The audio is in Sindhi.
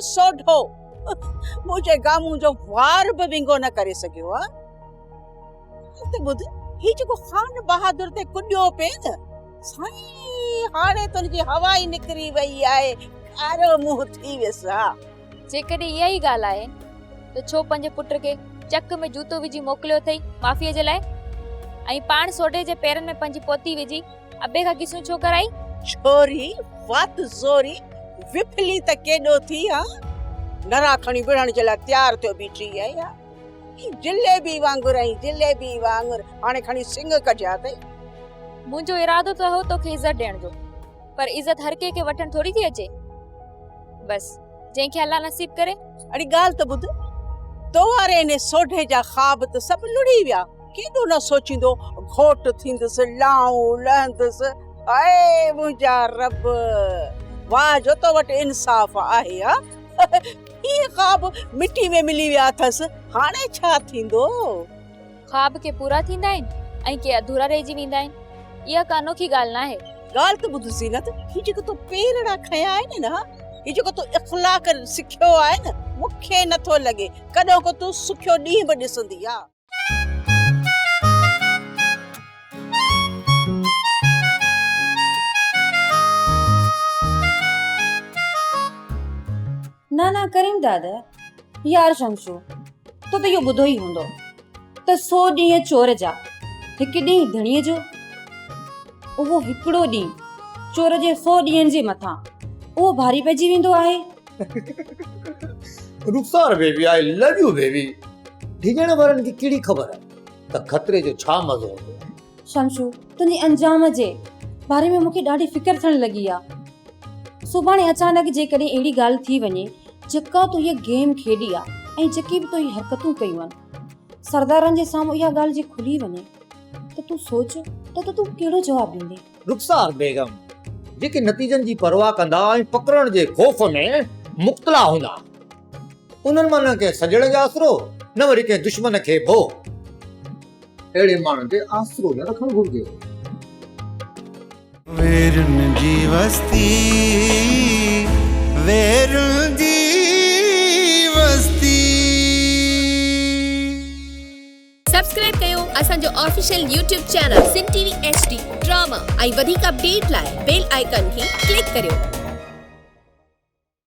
سوڍو منهنجي گامون جو وار به ونگو نه ڪري سگهيو آ. ڳالهه ته ٻڌ، هي جيڪو خان بهادر تي ڪڏيو پئي نه، سائين هاڻي تنهنجي هوا ئي نڪري وئي آهي، ڪارو منهن ٿي ويس ها. جيڪڏهن اها ئي ڳالهه آهي ته ڇو پنهنجي پٽ کي چڪ ۾ جوتو وجهي موڪليو اٿئي معافيء جي لاء ۽ پاڻ سوڍي جي پيرن ۾ پنهنجي پوتي وجهي ابي کان گسيون ڇو ڪرائي؟ ڇوري وات زوري وڦلي ته ڪيڏو ٿي ها، نرا کڻي وڙهڻ جي لاء تيار ٿيو بيٺي آهي ها. جليبي وانگر آهين، جليبي وانگر، هاڻي کڻي سڱ ڪڍيا اٿئي. منهنجو ارادو ته هو توکي عزت ڏيڻ جو، پر عزت هر ڪنهن کي وٺڻ ٿوري ٿي اچي. بس جنهن کي الله نصيب ڪري. اڙي ڳالهه ته ٻڌ، تو واري انهي سوڍي جا خواب ته سڀ لڙهي ويا. ڪيڏو نه سوچيندو گهوٽ ٿيندس، لائون لهندس. هاء منهنجا رب، واهه جو تو وٽ انصاف آهي ها. هي خواب مٽي ۾ ملي ويا اٿس، هاڻي ڇا ٿيندو؟ خواب ڪي پورا ٿيندا آهن ۽ ڪي اڌورا رهجي ويندا آهن. اها ڪا انوکي ڳالهه ناهي. ڳالهه ته ٻڌ زينت، هي جيڪو تو پيرڙا کنيا آهن نه، هي جيڪو تو اخلاق سکيو آهي نه، مون کي نه ٿو لڳي ڪڏهوڪو تون سکيو ڏينهن به ڏسندي ها. نه نه ڪريم دادا، يار شمشو، تو ته اهو ٻڌو ئي هوندو ته سو ڏينهن چور جا، هڪ ڏينهن ڌڻيء جو. اهو هڪڙو ڏينهن چور جي سو ڏينهن جي مٿان اهو ڀاري پئجي ويندو آهي. Rukhsar baby I love you baby. ڊڄڻ وارن کي ڪهڙي خبر ته خطري جو ڇا مزو هوندو آهي. شمشو تنهنجي انجام جي باري ۾ مون کي ڏاڍي فڪر ٿيڻ لڳي آ. سڀاڻي اچانڪ جيڪڏهن اهڙي ڳالهه ٿي وڃي جيڪا تو هيء گيم کيڏي آ ۽ جيڪي به تو هي حرڪتون ڪيون آهن سردارن جي سامهون اها ڳالهه جي کلي وڃي ته تون سوچ ته ته تون ڪهڙو جواب ڏيندين. رخسار بيگم جيڪي نتيجن جي پرواهه ڪندا ۽ پڪڙڻ جي خوف ۾ مبتلا هوندا انهن مان نه ڪنهن سڄڻ جو آسرو نه وري ڪنهن دشمن کي ڀو. اهڙي ماڻهن تي آسرو نه رکڻ گهرجي. ويرن جي وستي ويرن جي وستي. سبسڪرائب ڪيو اسان جو official YouTube channel Sindh T V H D drama ۽ وڌيڪ اپڊيٽ لاء بيل آئيڪان کي ڪلڪ ڪريو.